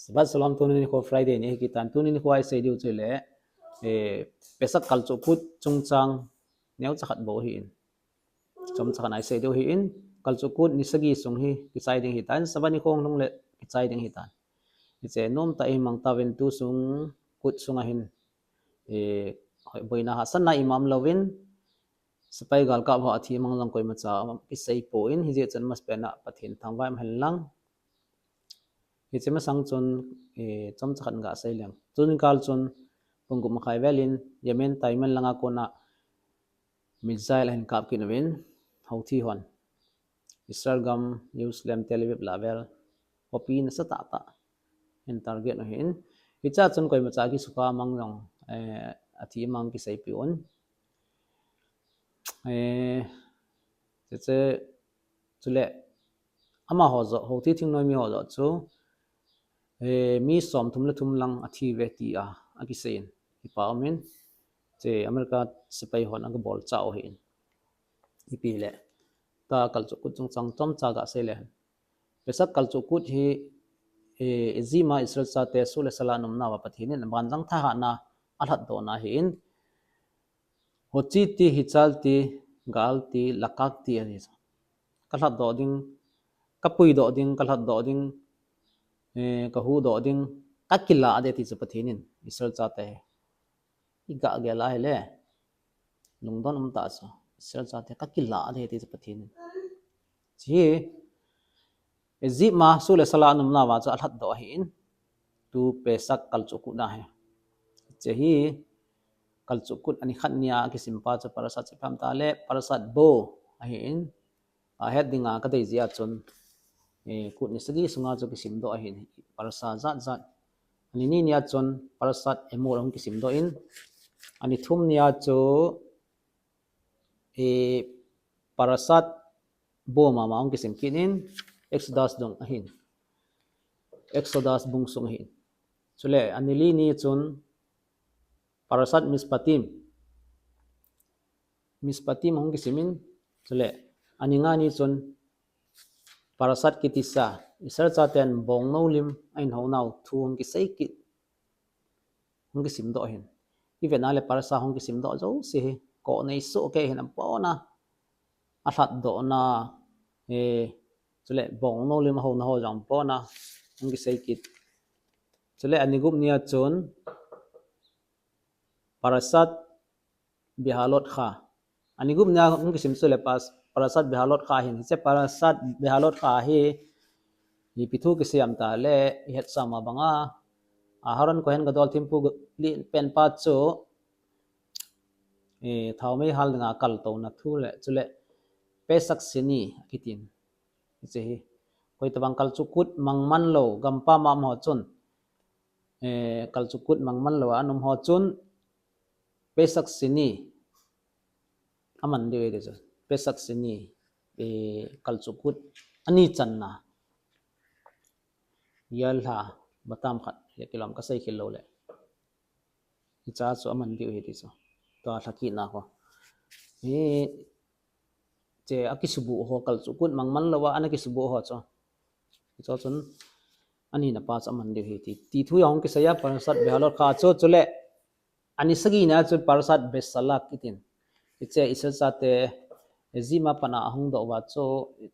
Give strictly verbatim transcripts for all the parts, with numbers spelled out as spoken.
Shabbat Shalom, tuni nikho Friday ni ahi kitan, tuni nikho a isei diu chu le, eh, Pesach kalchuh kut chungchang neocha khat bou ahin. Chomcha khat a isei diu ahin, kalchuh kut ni sagi sung hi kichai ding ahitan, Shabbat nikho hung lhung le kichai ding ahitan. Hiche nomtah a imang tauvin tu sung kut sunga hin, eh, boina hahsatna ima um louvin, sepai galkap ho athi mang jong koimacha kisei poi, hijeh chun amasapen a Pathen thangvah in umhen lang. Hiche masang chun, eh, chomcha khat gasei leng. Tuni kal chun pung gup makhai vel in Yemen, Yemen langa kona missile ahin kap kit uvin, Houthi hon Israel gam, Jerusalem, Tel Aviv lah vel khopi nasatah tah ahin target u ahin. Hichea chun koimacha kisukha mang jong, eh, athi mang kiseipi un. Eh, hiche, chule amaho joh, Houthi thingnoi mi ho joh chu, eh, mi somthum le thum lang athi uve tia akisei in, kipa um in, hiche America sepai hon agabolchah u ahin. Ipi le, ta kalchuh kut chungchang chomcha gasei le hen. Pesach kalchuh kut hi, eh, Egypt a Israel chate soh le sal a ana umnauva Pathen in abanjang thahatna alhatdohna ahin. Hochi ti, hichal ti, gal ti, lakak ti ahi. Kalhatdoh ding, kapuidoh ding, kalhatdoh ding, eh, kahuhdoh ding, kakilah ding ati chu Pathen in Israel chate hi. Igah gel a hile, lungdon um tah chu. Israel chate kakilah ding ati chu Pathen in. Hiche hi, Egypt a soh le sal a ana umnauva chu alhatdoh ahin, tu Pesach kalchuh kut ahi. Hiche hi, kalchuh kut ani khat nia kisim pa chu parashat ipi ham tile, parashat bo ahin, ahet dinga kadei jeh a chun, eh, kut ni sagi sunga chu kisimdoh ahin, parashat jat jat. Ani ni nia chun parashat Emor ahung kisimdoh in, ani thum nia chu, eh, parashat bo mama ahung kisim kit in, Exodus dung ahin. Exodus bung sung ahin. Chule, ani li ni chun parashat Mishpatim. Mishpatim ahung kisim in, chule, ani nga ni chun parashat Kitisa, Israel chaten bongnou lim ahin hounau thu ahung kisei kit, ahung kisimdoh ahin. Ivet na le parashat ahung kisimdoh jouse hi, koh nei soh kei ahin, abona alhatdohna, eh, chule bongnou lim ahouna ho jong abona ahung kisei kit. Chule ani gup nia chun parashat Behalotcha. Ani gup nia hung kisim chu le pas-, parashat Behalotcha ahin. Hiche parashat Behalotcha hi, ipi thu kisei ham tile, ihetsah ma banga, Aharon Kohen Gadol thempu lien pen pa chu, eh, thaomei hal dinga kaltouna thu le, chule Pesach Sheni akitin. Hiche hi, koitabang kalchuh kut mangman lou, gampam a um ho chun, eh, kalchuh kut mangman lou a ana um ho chun, Pesach Sheni aman diu ahi chu. Pesach Sheni, eh, kalchuh kut ani channa, Iyar lha batam khat, le kilom kasei khel lou le. Hichea chu aman diu ahi ti chu. Tua lha kitna ho. Hiche akisubuh ho, kalchuh kut mangman louva ana kisubuh ho chu. Hiche chun anina pa chu aman diu ahi ti, ti thu ahung kisei a, parashat Behalotcha chu, chule ani sagi nia chu parashat Beshalach kitin. Hiche Israel chate Egypt a pat a ahung doh uva chu,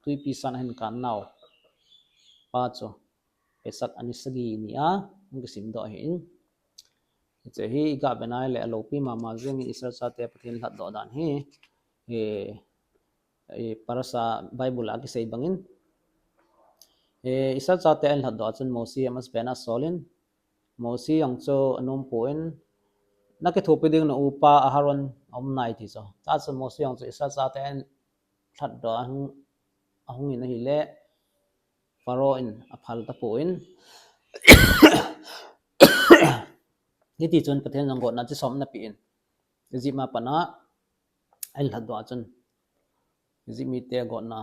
twipi san ahin kan nau pa chu, Pesach ani sagi nia hung kisimdoh ahin. Hiche hi iga vet na le aloupi mama jeng in Israel chate Pathen lhatdoh dan hi, eh, eh, parasha Bible a kisei bangin, eh, Israel chate ahin lhatdoh a chun Mosi amasapen a asol in, Mosi jong chu anom pon, nakithopi ding na upa Aharon aum nai ti chu. Chuche chun Mosi jong chu Israel chate ahin lhatdoh a ahung, ahung in ahile, Pharaoh in aphal tapon, hiti chun Pathen jong gotna chi som ana pe in, Egypt a pat a ahin lhatdoh a chun, Egypt mite gotna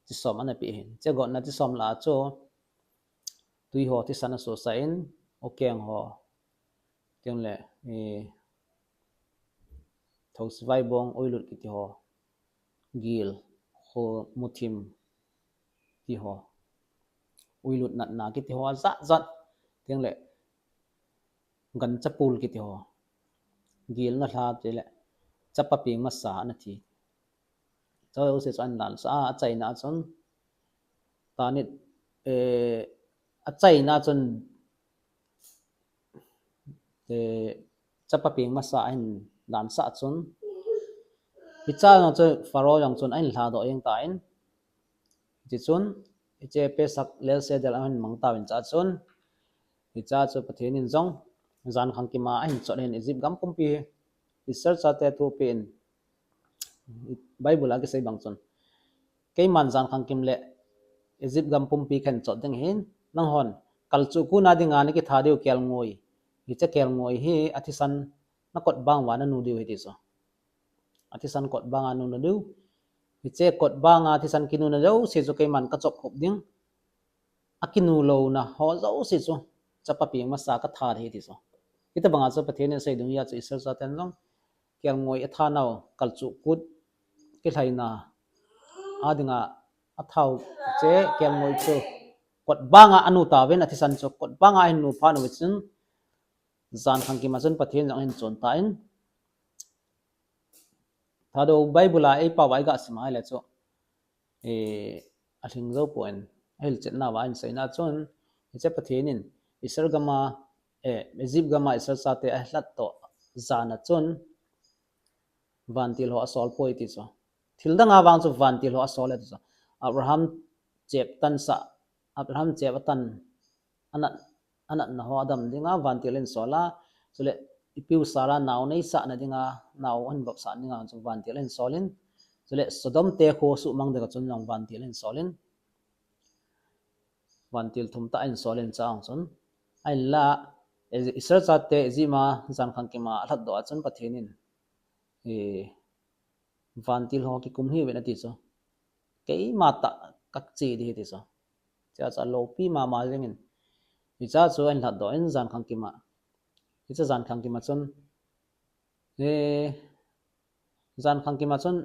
chi som ana pe in. Hiche gotna chi som lah a chu twi ho thisan asosah in, ukeng ho, chule, eh, thosi vaibong, uilut kiti ho, gil, kho, muthim ti ho, uilut natna kiti ho, ajat jat, Tengle gancha pul kiti ho, gilna lha tile chapa peng masa ana thi. Chujousen chu ahin dan sa a, achaina chun Tanit, eh, achaina chun, eh, chapa peng masa ahin dan sa chun, hicha jong chu Pharaoh jong chun ahin lhadoh jeng tan, hiche chun, hiche Pesach Leil Seder ahin mang tauvin cha chun, hicha chu Pathen in jong jan khangkima ahin chot hin Egypt gam pumpi hi Israel chate thupeh in, Bible a kisei bang chun, keiman jan khangkim le Egypt gam pumpi kahin chot ding ahin, nanghon kalchuh kutna dinga nakitha diu kelngoi, hiche kelngoi hi athisan nakot bang uva nanu diu ahi ti chu. Athisan kot banga nunu diu. Hiche kot banga thisan kinuna jouse chu keiman kachop khop ding. Akinu louna ho jouse chu chapa peng masa katha ding ahi ti chu. Hitobanga chu Pathen in asei dungjuia chu Israel chaten jong kelngoi athanau, kalchuh kut kilhaina a dinga athau, hiche kelngoi chu kot banga anu tauvin, athisan chu kot banga ahin nu phat uva chun jan khangkima chun Pathen jong ahin chon tan, Thadou Bible a eipao uva iga sim a ahile chu, eh, alhing jou poi, ahilchetna uva ahin seina chun, hiche Pathen in Israel gama, eh, Egypt gama Israel chate alhatdoh jana chun vantil ho asol poi ti chu. Thil danga vang chu vantil ho asol e ti chu. Abraham chep tan sa, Abraham chep atan, anat, anatna ho adam dinga vantil ahin sol a, chule ipiu Sarah nao neisahna dinga, nao ahin vopsah dinga chu vantil ahin sol in, chule Sodom te kho suhmang dinga chun jong vantil ahin sol in, vantil thum tah ahin sol in cha jong chun, ahinla, Israel chate Egypt a jan khangkima alhatdoh a chun Pathen in, eh, vantil ho kikum hih uvin ati chu, keima tah kache ding ahi ti chu. Hichea chu aloupi mama jengin, hichea chu ahin lhatdoh in jan khangkima, hiche jan khangkima chun, eh, jan khangkima chun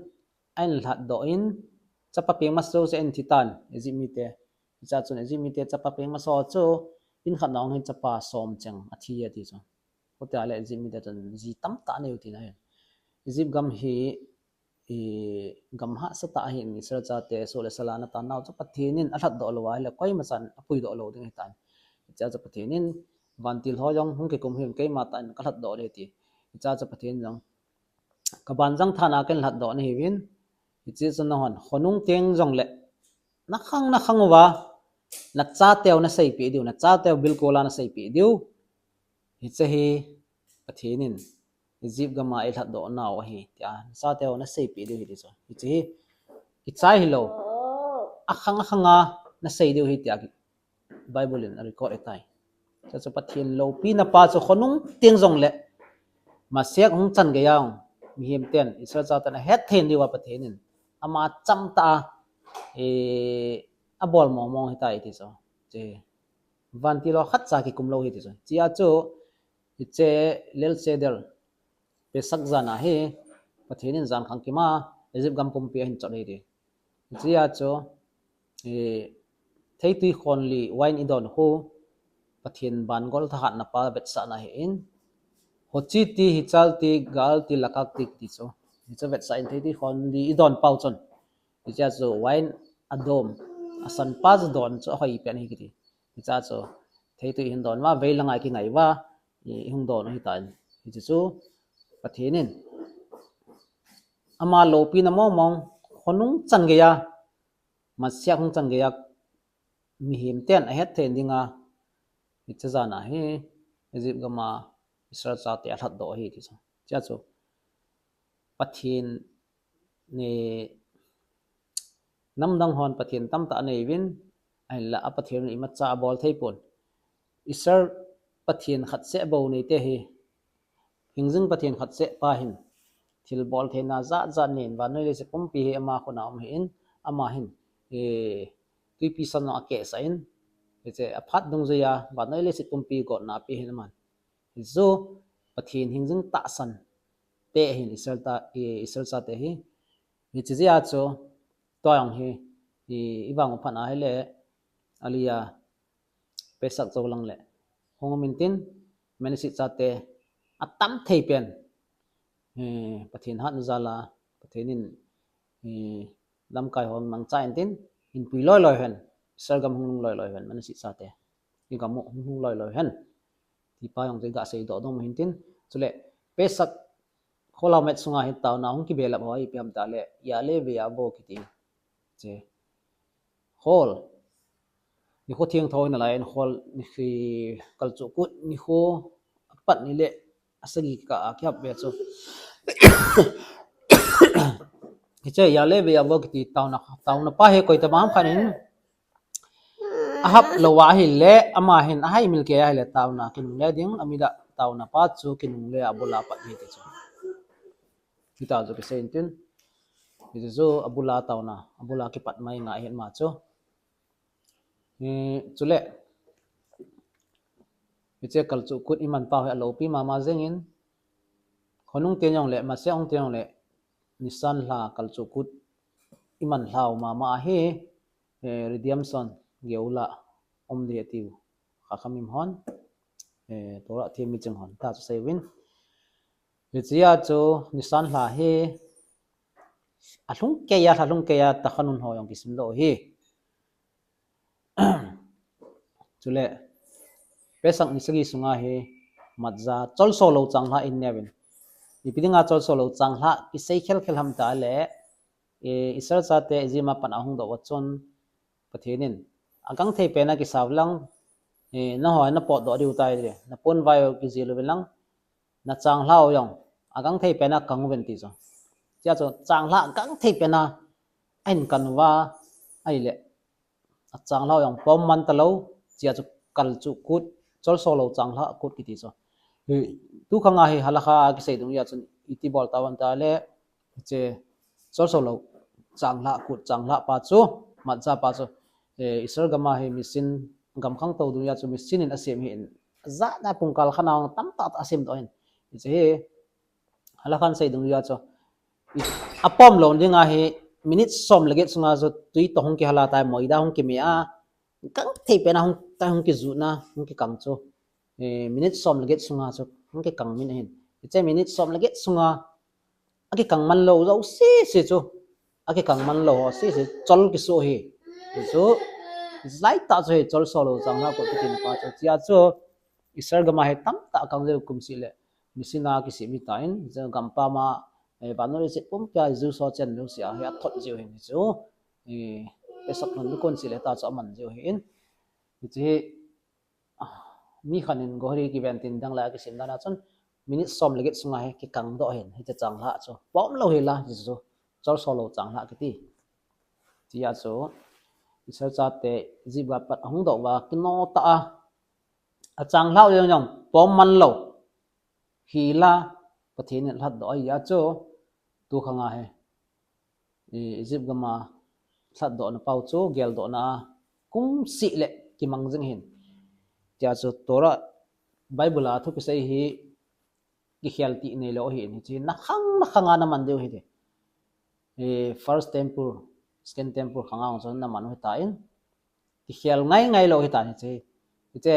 ahin lhatdoh in, chapa peng masa jouse ahin thi tan, Egypt mite. Hichea chun Egypt mite chapa peng masa ho chu in khat na hung hin chapa som cheng athi ati chu. Hutia le Egypt mite chun ji tamtah anei u tina ahi. Egypt gam hi, i, gam hahsa tah ahin, Israel chate soh le sal a ana tan nau chu Pathen in alhatdoh lou ahile koimachan apuidoh lou ding ahitan. Hichea chu Pathen in vantil ho jong hung kikum hih un, keima tah in kalhatdoh ding ahi ti. Hichea chu Pathen jong kabanjang than a kahin lhatdoh nahiuvin, hiche chu nanghon khonung teng jongle nakhang nakhang uva nachateu naseipeh diu, nachateu bilkol a naseipeh diu. Hiche hi Pathen in Egypt gam a eilhatdoh nau ahi tia nachateu naseipeh diu ahi ti chu. Hiche hi ichai hilou, akhang akhang a nasei diu ahi tia Bible in arecord ahitai. Chuche chu Pathen loupina pa chu khonung teng jongle Mashiach hung chan geiya mihem ten, Israel chaten ahetthei diuva Pathen in ama chamtah a, eh, abol mongmong ahitai ti chu. Hiche vantil ho khatcha kikum lou ahi ti chu. Hichea chu, hiche Leil Seder, Pesach jan a hi Pathen in jan khangkima Egypt gam pumpi ahin chot ahi ti. Hichea chu, eh, theitwi khon li wine idon khu Pathen vangol thahatna pa vetsahna ahin, hochet ti, hichelchet ti, ga'alchet ti, lakakchet ti ti chu. Hichu vetsah in theitwi khon li idon pau chun, hichea chu wine adom, asan pa chu don chu ahoi pen ahi kiti. Hichea chu theitwi hin don uva, veilang a ikingai uva, i, ihung don u ahitan. Hiche chu Pathen in ama loupina mongmong khonung chan geiya, Mashiach hung chan geiya mihem ten ahetthei dinga, hiche jan a hi Egypt gam a Israel chate alhatdoh ahi ti chu. Hichea chu Pathen, namdang hon Pathen tamtah aneiuvin, ahinla a Pathen in imacha abol thei pon. Israel Pathen khatseh bou neite hi, hingjing Pathen khatseh pa hin thilbol theina jatjat neiyin, vannoi leiset pumpi hi ama khut a um ahin, ama hin, eh, twipi san jong akehsah in, hiche aphat dungjuiya vannoi leiset pumpi gotna ape ahin aman. Hichu Pathen hingjing tahsan te ahin Israel ta, eh, Israel chate hi. Hiche jeh a chu tua jong hi, i, ivang u phat ahile, alia Pesach jou lang le hung um intin, Manasseh chate atam thei pen, eh, Pathen hatna jal a, Pathen in, eh, lamkai hon mangcha intin, hinpui loi loi hen, Israel gam hung lhung loi loi hen, Manasseh chate. I gam u hung lhung loi loi hen. Ti pa jong chu i ga seidoh ding u hintin. Chule, Pesach Chol Hamoed sunga hi taona hung kibelap ho ipi ham tile, Ya'aleh Veyavo kiti. Che. Chol. Nikho thiengtho in alai in chol nikho, Kalchuh Kut nikho apat ni le asagi kikah a kihap ve chu. Hiche Ya'aleh Veyavo kiti taona, taona pa hi koi tabang ham khat in ahap lou ahile, ama hin ahaimil kei ahile taona kinungle ding, amida taona pa chu kinungle a abul a pat hi ti chu. Hita chu kisei intin. Hichu chu abul a taona, abul a kipat mai ngai hin ama chu. Eh, chule, hiche Kalchuh Kut iman pau hi alopi mama jengin, khonung te jong le, Manasseh hung te jong le, Nisan lha Kalchuh Kut iman lhau mama ahi, eh, redemption, Geula, um ding atiu, Chachamim hon, eh, Torah thiem mi ching hon, ta chu sei uvin. Hichea chu Nisan lha hi, alhung kei a, lha lhung kei a, Tachanun ho jong kisim lou hi. Chule, Pesach ni sagi sunga hi, Matzah, cholso lou changlhah in neuvin. Ipi dinga cholso lou changlhah kisei khel khel ham tile, eh, Israel chate Egypt a pat ahung doh uva chun, Pathen in, agangthei pen a kisau lang, eh, nangho na potdoh diu tai le, na ponvai u kijil uvin lang, na changlhah u jong agangthei pen a kang uvin ti chu. Chea chu changlhah agangthei pen a ahin kan uva, ahile, achanglhah u jong pom man talou, chea chu Kalchuh Kut, cholso lou changlhah kut kiti chu. Hi, tu khanga hi halakha a kisei dungjui a chun iti bol tauvem tile, hiche cholso lou changlhah kut, changlhah pa chu, Matzah pa chu, eh, Israel gam a hi mission, gam khangtou dungjui a chu mission in asem ahin, ajat a pungkal khat a tamtah tah asem doh ahin. Hiche hi, halakha in sei dungjui a chu, apom lou dinga hi minute som le get sunga chu tui toh hung kihal a tai, moida hung kime a, gangthei pen a hung, tai hung kijutna, hung kikang chu. Eh, minute som le get sunga chu hung kikang min ahin. Hiche minute som le get sunga akikang man lou jouse se chu, akikang man lou ho sese chol kisu hi. Hichu, hiche laitah chu hi cholso lou changlhah kut kitin pa chu. Chea chu, Israel gam a hi tamtah akang jeh u kumseh le, mission a kisem hitan, hiche gam pam a, eh, vannoi leiset pumpia Jews ho chen jouse a hi athot jeh u ahin hichu, eh, Pesach lhon nikho seh le ta chu aman jeh u ahin. Hiche hi, mi khat in Gohri Ki Ven tin dang lai a kisim dan a chun, minute som le get sunga hi kikang doh ahin, hiche changlhah chu. Pom lou hi la, hichu, cholso lou changlhah kiti. Chea chu, Israel chate Egypt a pat ahung doh uva, kino tah a, achanglhah u jong jong pom man lou hi la, Pathen in lhatdoh ahi a chu, tu khanga hi, eh, Egypt gam a lhatdohna pau chu, geldohna a kumseh le kimang jing ahin. Chea chu Torah, Bible a thu kisei hi, kikhel ti neilou ahin, hiche na khang, na khang a na man diu ahi ti. Eh, first temple, second temple khang a jong chun na man u ahitan, kikhel ngai ngai lou ahitan hiche. Hiche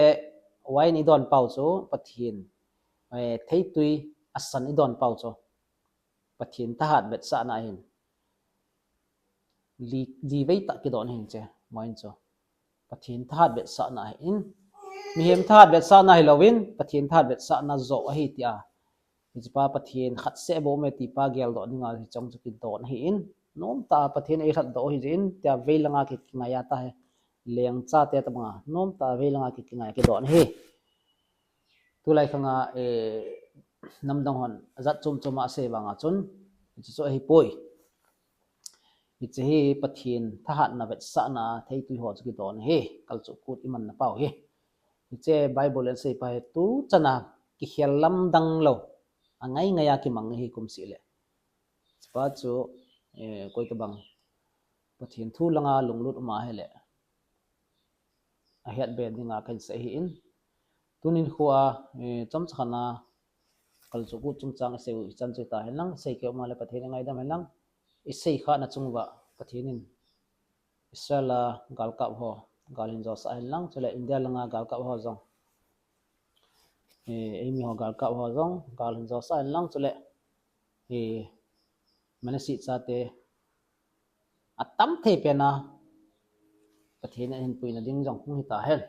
wine idon pau chu Pathen, eh, theitui asan idon pau chu Pathen thahat vetsahna ahin. Li, li vei tah kidon ahin hiche wine chu. Pathen thahat vetsahna ahin. Mihem thahat vetsahna hilouvin, Pathen thahat vetsahna joh ahi tia, hiche pa Pathen khat seh bou me ti pa geldoh dinga hiche chu kidon ahin. Nomtah a Pathen in eilhatdoh u ahi jeh in, tia vei langa ki, kingai a tahi. Lengchate tabanga, nomtah a vei langa ki, kingai a kidon ahi. Tulai khanga, eh, namdang hon ajat chom chom a asei vanga chun, hiche chu ahipoi. Hiche hi Pathen thahatna vetsahna theitui ho chu kidon ahi, Kalchuh Kut imanna pau hi. Hiche Bible in asei pa hi tu chan a kikhel lamdang lou, angai ngai a kimang ahi kumseh le. Hiche pa chu, eh, koi tabang Pathen thu langa lunglut um a hile, ahet be dinga kahin sei ahin. Tuni nikho a, eh, chomcha khat na Kalchuh Kut chungchang isei u hichan chu hita hen lang, sei keu ma le Pathen in ngaidam hen lang, isei khahna chung uva Pathen in Israel a galkap ho, gal hin josah hen lang, chule India langa galkap ho jong Eimi ho galkap ho jong gal hin josa inlang chule Manasseh chate atam thei pena Pathen in ahinpuina ding jong hung hita hen.